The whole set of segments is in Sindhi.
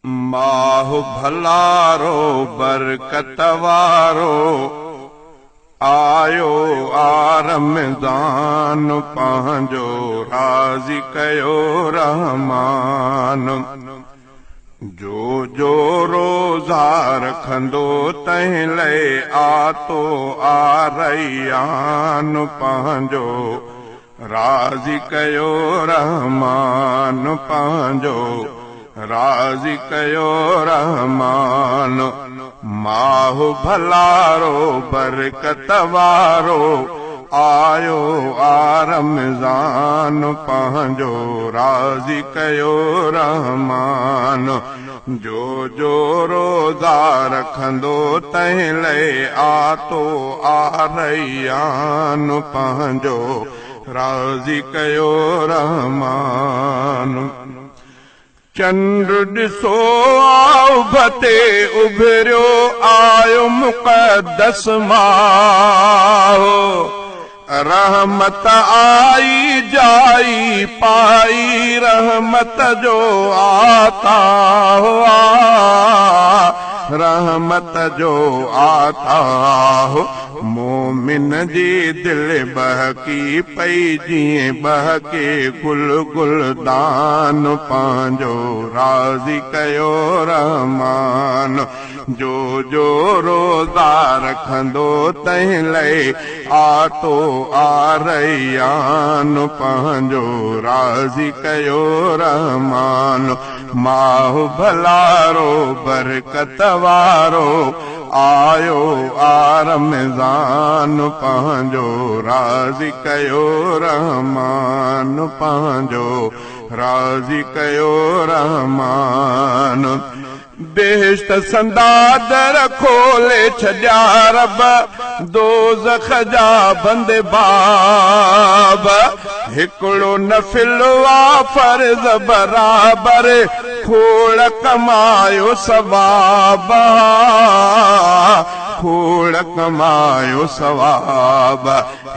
ماهه ڀلارو برڪت وارو آيو آ رمضان پنهنجو راضي ڪيو رحمان جو جو روزا رکندو تنهن لئي آتو آ ريان پنهنجو راضي ڪيو رحمان پنهنجو راضي ڪيو رحمان ماهه ڀلارو برڪت وارو آيو آ رمضان پنهنجو راضي ڪيو رحمان جو جو روزا رکندو تنهن لئي آتو آ ريان پنهنجو راضي ڪيو رحمان. چنڊ ڏسو اڀ تي اڀريو آيو مقدس ماهه رحمت آئي جائي پائي رحمت جو آتا آ رحمت جو آتا مومن جي دل ٻهڪي پئي جيئن ٻهڪي گل گلدان پنهنجو راضي ڪيو رحمان جو جو روزا رکندو تنهن لئي آتو آ ريان پنهنجو راضي ڪيو رحمان ماهه ڀلارو برڪت وارو آيو آ رمضان پنهنجو راضي ڪيو رحمان پنهنجو راضي ڪيو رحمان. بهشت سندا در کولي ڇڏيا رب دوزخ جا بند باب هڪڙو نفل آ فرض برابر کوڙ ڪمايو ثواب آ کوڙ ڪمايو ثواب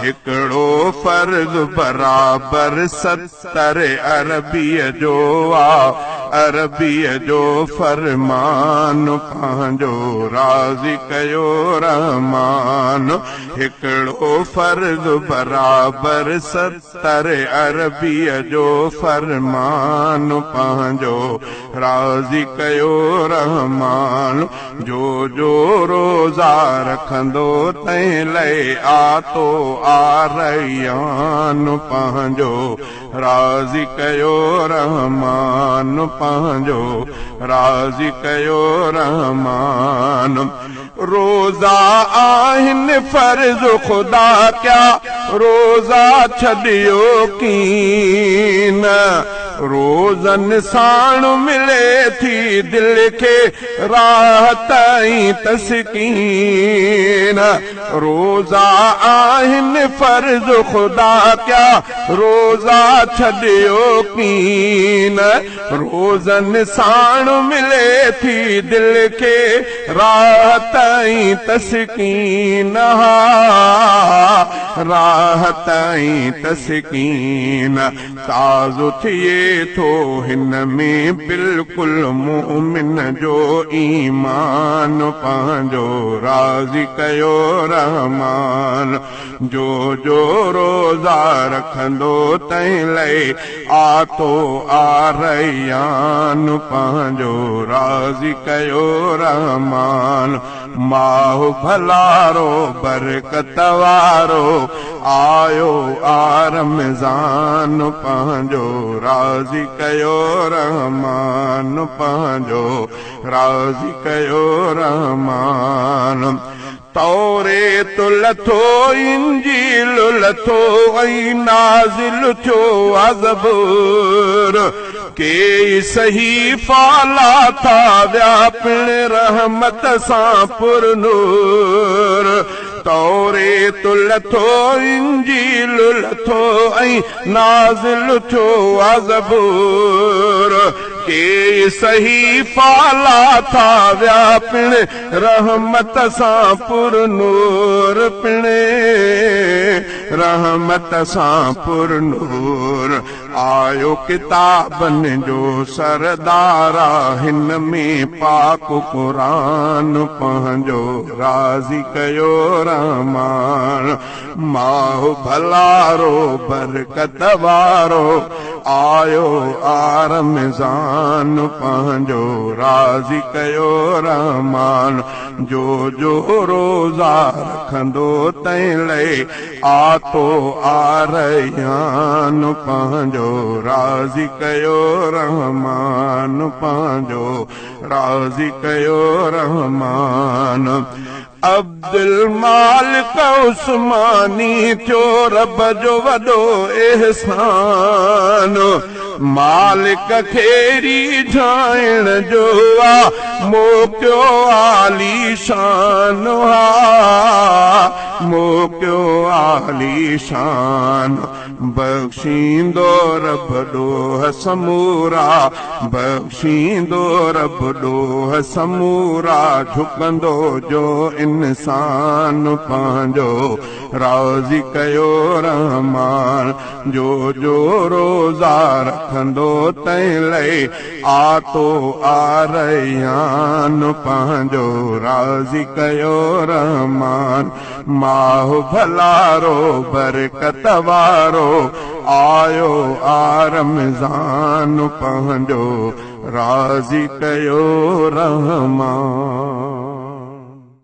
هڪڙو فرض برابر 70 عربيء جو آ عربيء جو فرمان پنهنجو راضي ڪيو رحمان هڪڙو فرض برابر 70 عربيء جو فرمان پنهنجو راضي ڪيو رحمان جو جو روزا رکندو تنهن لئي آتو آ ريان پنهنجو راضي ڪيو رحمان پنهنجو راضي ڪيو رحمان. روزا آهن فرض خدا ڪيا روزا ڇڏيو ڪين روزن ساڻ ملي ٿي دل کي راحت ۽ تسڪين روزا آهن فرض خدا ڪيا روزا ڇڏيو ڪين روزن ساڻ ملي ٿي دل کي راحت ۽ تسڪين ها راحت ۽ تسڪين تازو ٿئي ٿو هن ۾ بلڪل مؤمن جو ايمان پنهنجو راضي ڪيو رحمان جو جو روزا رکندو تنهن لئي آتو آ ريان پنهنجو راضي ڪيو رحمان ماهه ڀلارو برڪت وارو آيو آ رمضان پنهنجو راضي ڪيو رحمان پنهنجو راضي ڪيو رحمان. توريت لٿو انجيل لٿو ۽ نازل ٿيو آ زبور ڪيئي صحيفا لاٿا ويا پڻ رحمت سان پرنور توريت لٿو انجيل لٿو ۽ نازل ٿيو آ زبور ڪيئي صحيفا لاٿا ويا پڻ رحمت سان پر نور پڻ رحمت سان پر نور. آيو ڪتابن جو سردار آ، هن ۾ پاڪ قرآن پنهنجو راضي ڪيو رحمان. ماهه ڀلارو برڪت وارو آيو آ رمضان پنهنجو راضي ڪيو رحمان. جو جو روزا رکندو تنهن لاءِ آتو آ ريان پنهنجو راضي ڪيو رحمان، پنهنجو راضي ڪيو رحمان. عبدل مالڪ عثماني ٿيو رب جو وڏو احسان، مالڪ کي ريجهائڻ جو آ موقعو عاليشان آ، موقعو عاليشان. بخشيندو رب ڏوهه سمورا، بخشيندو رب ڏوهه سمورا، جهڪندو جو انسان پنهنجو راضي ڪيو رحمان. جو جو روزا رکندو تنهن لاءِ آتو آ ريان پنهنجو راضي ڪيو رحمان. ماهه ڀلارو برڪت وارو آيو آ رمضان پنهنجو راضي ڪيو رحمان.